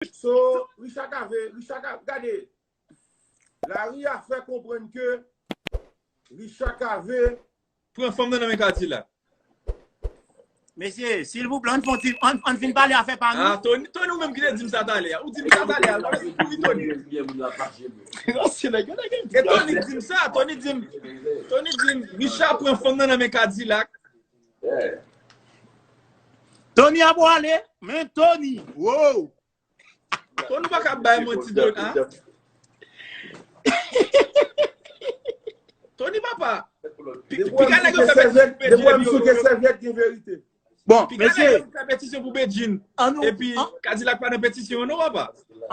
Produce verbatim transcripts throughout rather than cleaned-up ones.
So, Richard Cavé, Richard Cavé, gade, lari a fè konprann ke Richard Cavé pran fanm nan nan men Kadilak. Mesye, silvouplè, ann fon ti, ann, ann fin pale afè pa nou. Ah, Tony, Tony, ou menm ki te di m sa talè a. Ou di m sa talè a, ou pa mèt kouri, Tony. Ansyen nèg yo, nèg yo. E Tony di m sa, Tony di m, Tony di m, Richard pran fanm nan nan men Kadilak. Tony ap ale, men Tony, wow. Tony pa ka bay manti do a. Tony papa. Piga nèg yo fè betiz. Debwa m souke sèvyèt gen verite. Bon, mesye. Piga nèg yo fè petisyon pou Bedjine. Epi Kadilak pa nan petisyon an non papa.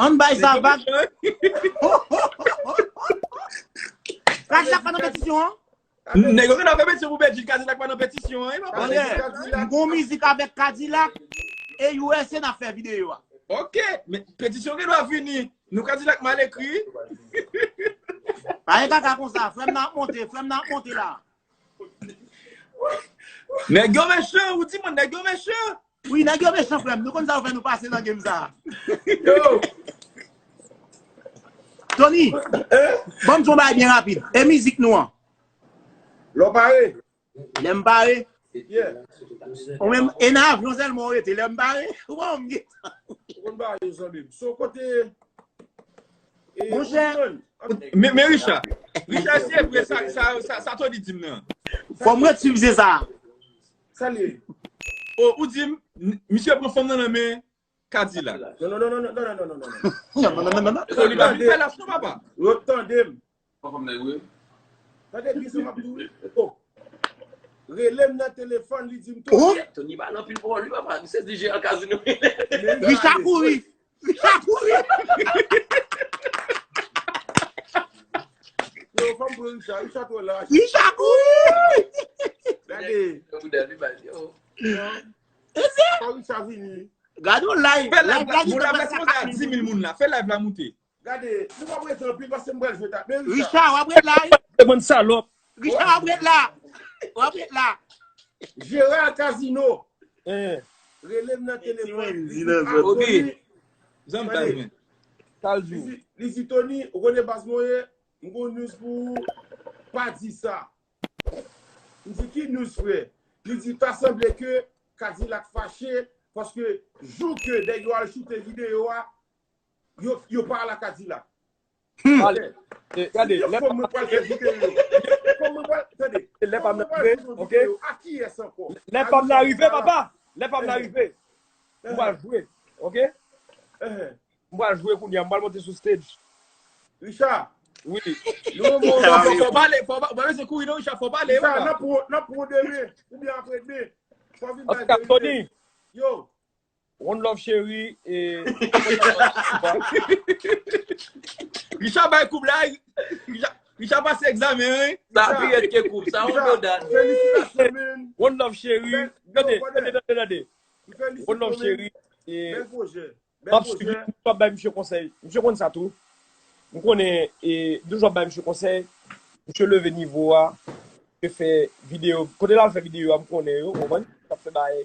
Ann bay sa vag. Kadilak pa nan petisyon an. Nèg yo gen nan petisyon pou Bedjine, Kadilak pa nan petisyon an, papa. Brother, m gon mizik avèk Kadilak e U S A n ap fè videyo a. Ok, men petisyon gen dwa vini. Nou Kadilak mal ekri. Pa gen kaka konsa, frè m nan ap monte, frè m nan ap monte la. Nèg yo mechan, ou di mwen nèg yo mechan. Wi, nèg yo mechan frè m. Nou konn sa yo fè nou pase nan game sa. Yo. Tony, ban m di yon bagay byen rapid. E mizik nou an? Lè w pare. Lè m pare. Ou menm, e nan avyon sèlman ou rete. Lè m pare, ou pa wè m gentan. Ou konn pare, zanmi m. So kote. Monchè. Men, men Richard. Richard, se vre sa, sa, sa, sa Tony di m nan. Fò m ret swiv se sa. Sa li ye? O, ou di m, misye pran fanm nan nan men Kadilak. Non, non, non, non, non, non, non, non, non, non. Non, non, non, non, non, non. Tony pa vin fè lach non, papa. Yo tande m. Tande byen sa m ap di w wi. O. Rele m nan telefòn, li di m Tony. Tony pa nan pil pawòl wi, papa. Misye di jeran kazino. Richard kouri. Richard kouri! Yo, fò m pran Richard. Richard twò lach. Richard kouri! Gade. Fò Richard vini. Gade yon live. Fè live la, moun la, fè live la, diz mil moun la. Fè live la moute. Gade, nou p ap rete anpil paske m pral jwe ta. Men Richard. Richard, w ap ret la wi. Te bann salòp. Richard, w ap ret la. W ap ret la. Jeran kazino. Rele m nan telefòn. Li di Obi. Zanmi baz mwen. Li di Tony, ou konnen baz mwen ye? M gon news pou ou. Pa di sa. M di ki news frè? Li di ta sanble ke Kadilak fache paske jou ke nèg yo al choute videyo a, yo, yo pa al a Kadilak. Gade, lè fanm mwen pral fè videyo. Fanm mwen pral, tande. Lè fanm mwen pral fè videyo. A kiyès ankò? Lè fanm nan rive, papa. Lè fanm nan rive. Ou pral jwe. Ok? M pral jwe kounye a. M pral monte sou stage. Richard. Wi. Fò pale, fò pa bezwen kouri non, Richard, fò pale. Richard, n ap pran demen. Oubyen apre demen. Fò vin bay verite. Yo. One love cheri. Richard bay koub la. Richard pase egzamen wi. Sa pi rèd ke koub. Sa yon dodad. Felisitasyon men. One love cheri. Tande, tande, tande, tande. One love cheri. Bèl pwojè. M ap swiv li, m toujou ap bay misye konsèy. Misye konn sa tou. M konnen, e, m toujou ap bay misye konsèy. Misye leve nivo a. Misye fè videyo. Kote l al fè videyo a, m konnen yo, w konprann? L ap fè bagay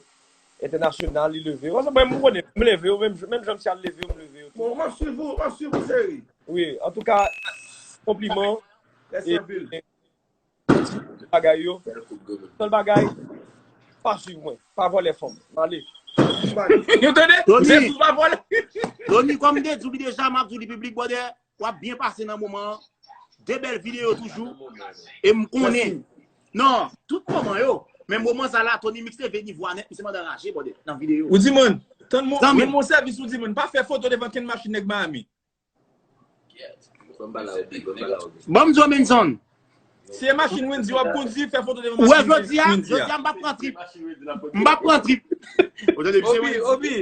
entènasyonal, li leve yo. Paske mwen, m konnen, m leve yo, menm, menm jan misye al leve yo, m leve yo tou. Bon, m ap swiv ou, m ap swiv ou, cheri. Wi, antouka, konpliman. Mèsi anpil. Bagay yo. Sèl bagay, pa swiv mwen. Pa vòlè fanm. M ale. Yo tande? Tony, Tony, kòm m te di w li deja, m ap di w li piblik, brother, w ap byen pase nan moman an. De bèl videyo toujou. E m konnen. Non, tout moman yo. Men moman sa la, Tony Mix leve nivo a nèt, misye mande raje, brother, nan videyo. Ou di mwen, tann mwen, rann mwen sèvis, ou di mwen, pa fè foto devan kenn machin nèg Miami. Ban m di w, Menson. Si e machin Wendy w ap kondui, fè foto devan machin Wendy a. Ou wè jodi a, jodi a m p ap pran trip. M p ap pran trip. Ou tande, se Wendy. Obi,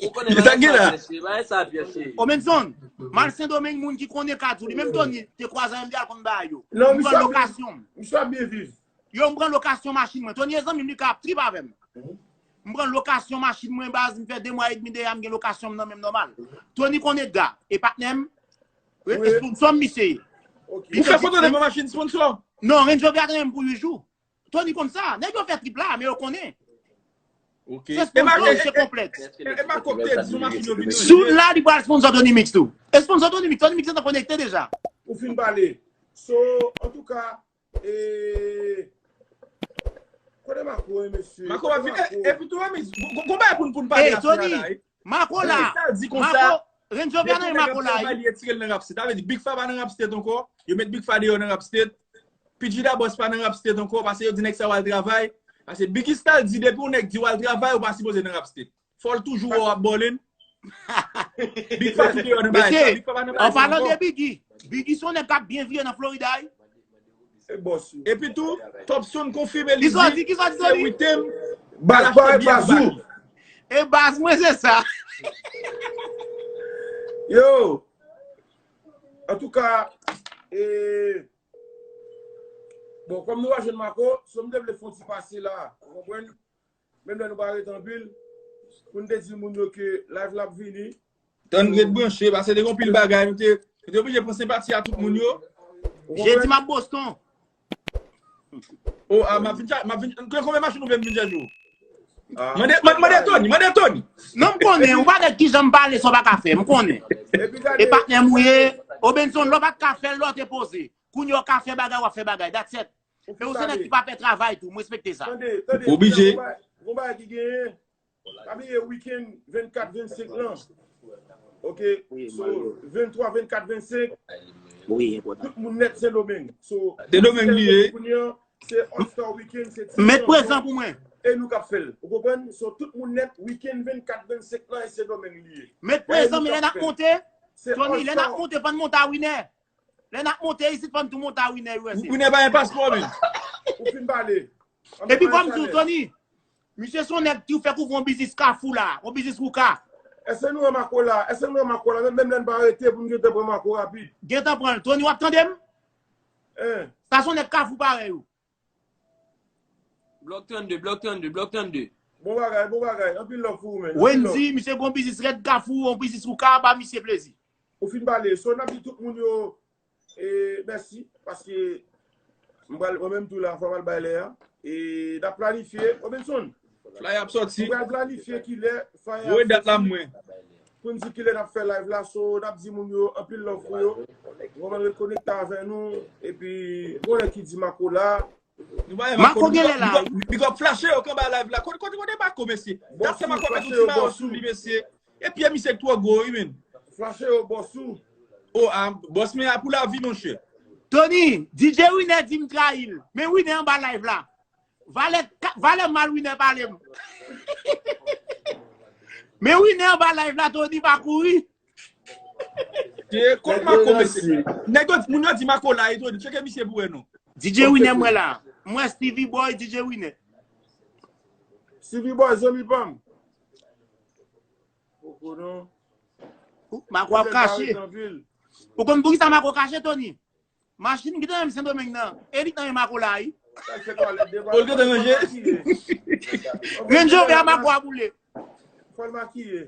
ou konnen bagay sa ap chèche, bagay sa ap chèche. O Menson, m al Sendomeng, moun ki konnen ka di w, li menm Tony te kwaze avè m, te al konn bagay yo. M pran lokasyon. Misye ap byen viv. Yo, m pran lokasyon machin mwen. Tony e zanmi m, li ka ap trip avè m. M pran lokasyon machin mwen, baz, m fè de mwa edmi deja m gen lokasyon m nan men m nòmal. Tony konn Edga, e patnè m, e sponsò m misye ye. Ou fè foto devan machin sponsò? Non, Range Rover a trennen m pou uit jou. Tony konn sa. Nèg yo fè trip la, men yo konnen. Ok. Se sponsor, se konplèks. E Marco te di sou machin yo vin ranje. Soon la, li pral sponsor Tony Mix tou. E sponsor Tony Mix, Tony Mix te konekte deja. Ou fin pale. So, antouka, e, kote Marco, e, mesye? Marco va vin. Epi tou, Remix, gon bagay pou n pale afè a la, wi. Marco la. Sa di konsa. Marco, Renzo Piano e Marco la. Li retire l nan rap state. Sa vle di Big Fa pa nan rap state ankò. Yo met Big Fa deyò nan rap state. P G Da Boss pa nan rap state ankò, paske yo di nèg sa w al travay. Paske Biggie Stalls di depi yon nèg di w al travay, ou pa sipoze nan rap state. Fò l toujou wè w ap bòlin. Big Fa tou deyò nan bagay sa. Big Fa pa nan bagay sa ankò. Mesye, an palan de Biggie, Biggie se yon nèg k ap byen vire nan Florida, wi. E bòs ou. Epi tou, Topson konfime li di, se Witem. Baz pa e baz ou. E baz mwen se sa. Yo. Antouka, e, bon, kòm nou pa jwenn Marco, so m te vle fè yon ti pase la. Ou konprann? Menm lè nou pa ret anpil, pou n te di moun yo ke live la ap vini. Tann ret branche, paske te gen anpil bagay, nou te, nou te oblije pran senpati a tout moun yo. Jedi m ap Boston. Oh, ah, m ap vin cha-, m ap vin, konbyen machin ou vle m vin chache w? Mande, mande, mande Tony, mande Tony. Non, m konnen, ou pa gen kijan m pale, sa w pa ka fè, m konnen. E patnè m ou ye, Obenson, lè w pa t ka fè l, lè w te poze. Kounye a w ka fè bagay, w ap fè bagay, that's it. E ou se nèg ki pa fè travay tou, m respekte sa. Tande, tande, oblije. Gon bagay, gon bagay ki genyen. Pa bliye wikenn vennkat, vennsenk lan. Ok, so, venntwa, vennkat, vennsenk. Tout moun nèt Sendomeng. So, Sendomeng li ye. Kounye a, se All Star Weekend, se ti met prezan pou mwen. E nou k ap fè l. Ou konprann? So, tout moun nèt, wikenn vennkat, vennsenk lan, e Sendomeng li ye. Met prezan, men lè n ap monte, Tony, lè n ap monte, fò n monte a Winè. Lè n ap monte isit, fò n tou monte a Winè U S A. Winè pa gen paspò, men. Ou fin pale. Epi fò m di w, Tony, misye se yon nèg ki fèk ouvri yon biznis Kafou la, yon biznis Wouka. Èske nou wè Marco la? Èske nou wè Marco la? Menm, menm lè n pa rete pou n gentan pran Marco rapid. Gentan pran l. Tony, w ap tande m? Sa se yon nèg Kafou parèy ou. Blòk trannde, blòk trannde, blòk trannde. Bon bagay, bon bagay. Anpil love pou ou, men. Anpil love. Wendy, misye gon biznis rèd Kafou, yon biznis Wouka, ba misye plezi. Ou fin pale. So, n ap di tout moun yo, e, mèsi, paske m pral, mwen menm tou la, fò m al bay lè a. E n ap planifye. Obenson, flyer ap sòti. M pral planifye kilè flyer ap sòti. Voye dat la mwen. Pou n di kilè n ap fè live la. So, n ap di moun yo, anpil love pou yo. Ou konprann, ret konekte avè nou. Epi, gon lè ki di Marco la. Nou pa gen Marco, Marco genlè la. Big up, big up, flache yo k anba live la. Kote, kote, kote Marco, mesye? Dat sa Marco met yon ti mayo sou li, mesye. E pye misye k twò gwo, wi, men. Flache yo, bòs ou. Oh, ah, bòs men a pou lavi, monchè. Tony, D J Winè di m trayi l. Men Winè anba live la. Valè, ka-, valè mal Winè pale m. Men Winè anba live la, Tony pa kouri. Ye, kot Marco, mesye? Nèg yo, moun yo di Marco la, e Tony, tcheke misye pou wè non. D J Winè mwen la. Mwen Stevie Boy, D J Winè. Stevie Boy, zanmi pa m. Poko non. Ou, Marco ap kache. Ou konn poukisa Marco kache, Tony? Machin ki te nan Sendomeng nan, e li k nan men Marco la, wi. Sa fè twalèt devan. Pou l gentan ranje. Range Rover a Marco a boule. Fò l makiye.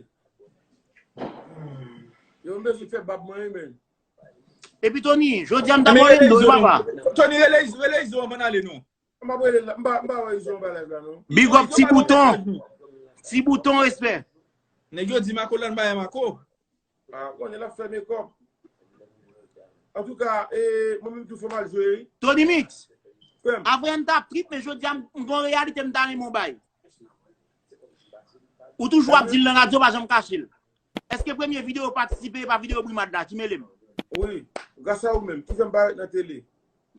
Yo, m bezwen fè bab mwen, wi, men. Epi Tony, jodi a m ta vòlè m do, wi, papa. Tony, rele Izo, rele Izo anvan n ale, non. M ap rele l la, m pa, m pa wè Izo anba live la, non. Big up Ti Bouton. Ti Bouton, respè. Nèg yo di Marco la, m pa wè Marco. Ah, konnen l ap fè makeup. Antouka, e, mwen menm tou fò m al jwe, wi. Tony Mix. Frè m. Avè n t ap trip, men jodi a m, m gon reyalite m ta renmen w bay. Ou toujou ap di l nan radyo, pa janm kache l. Èske premye videyo w patisipe e pa videyo Brimad la ki mele m? Wi, gras a ou menm, ki fè m parèt nan tele.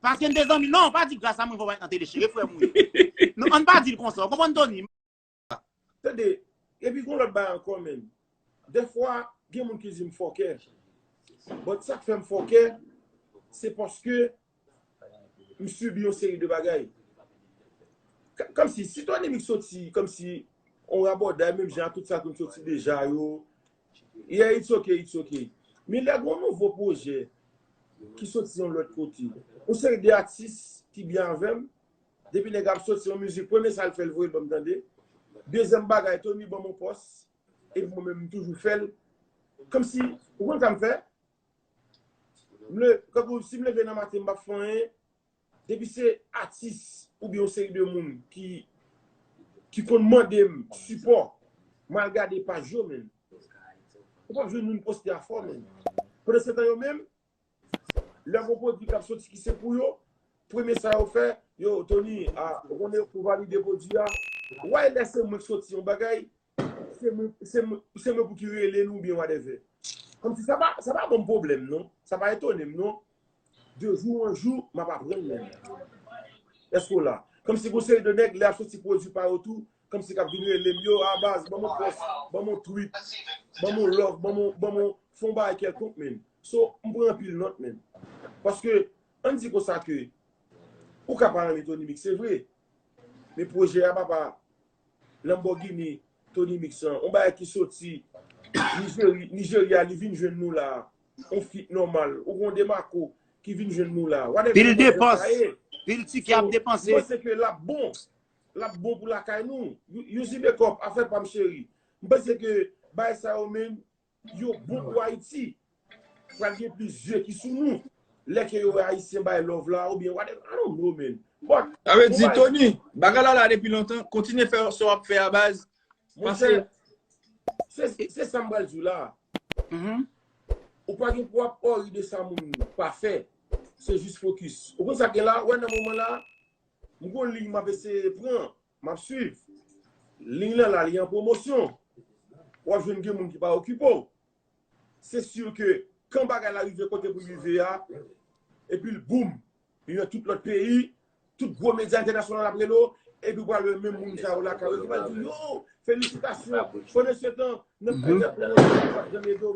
Paske n te zanmi. Non, pa di gras a mwen fò w parèt nan tele, chire frè m ou ye. Non, ann pa di l konsa, ou konprann, Tony? Tande, epi gon lòt bagay ankò, menm. Dèfwa, gen moun ki di m fòkè. But sa k fè m fòkè, se paske m sibi yon seri de bagay. K-, kòmsi, si Tony Mix soti, kòmsi, on rabòday, menm jan a tout sa ki soti deja yo, yeah, it's okay, it's okay. Men lè gon nouvo pwojè ki soti yon lòt kote, yon seri de atis ki byen avè m, depi nèg ap soti yon mizik, premye sa l fè, l voye l ban m tande. Dezyèm bagay, Tony ban m yon pòs, epi mwen menm, m toujou fè l. Kòmsi, ou konn sa m fè? M le-, kankou si m leve nan maten, m p ap fè anyen, depi se atis oubyen yon seri de moun ki, ki konn mande m sipò, m al gade paj yo, menm. Ou p ap jwenn moun poste afè w, menm. Pandan se tan yo menm, lè gon pwodui k ap soti ki se pou yo, premye sa yo fè, yo, Tony, a, ou konnen pou valide pwodui a, wè lè se mwen k soti yon bagay, se mwen, se mwen, se mwen pou ki rele nou oubyen whatever. Kòmsi sa pa, sa pa ban m pwoblèm, non. Sa pa etone m, non. De jou an jou, m ap aprann menm. Èske w la? Kòmsi gon seri de nèg, lè y ap soti pwodui pa yo tou, kòmsi k ap vin rele m, yo, a baz, ban m yon pòs, ban m yon tweet, ban m yon love, ban m yon, ban m yon, fè yon bagay kèlkonk, menm. So, m pran anpil nòt, menm. Paske, ann di konsa ke, ou ka pa renmen Tony Mix, se vre. Men pwojè a, papa, Lamborghini, Tony Mix lan, yon bagay ki soti Nijeri-, Nijerya, li vin jwenn nou la. Yon fit nòmal. Ou gon Demarco ki vin jwenn nou la. Whatever. Pil depans. Pil tikè ap depanse. So, m panse ke l ap bon. L ap bon pou lakay nou. Yuzi Bekòp, afè pa m cheri. M panse ke bagay sa yo menm, yo bon pou Ayiti. Pral gen plis zye ki sou nou. Lè ke yo wè Ayisyen bay love la, oubyen whatever. I don't know, man. But, sa vle di, Tony, bagay la la depi lontan, kontinye fè sa w ap fè a baz. Monchè, se, se sa m pral di w la. Ou pa gen pou w ap ori de sa moun pa fè. Se jis fokis. Ou konn sa k gen la, wè nan moman la, m gon liy m ap eseye pran, m ap swiv. Liy lan la, li an pwomosyon. W ap jwenn gen moun ki pa okipe w. Se si ke kan bagay la rive kote pou l rive a, epi l boum, li nan tout lòt peyi, tout gwo medya entènasyonal ap rele w, epi w pral wè menm moun sa yo lakay ou ki pral di w, yo, felisitasyon, pandan se tan, n ap fè tèl pwomosyon, yo p ap janm ede w.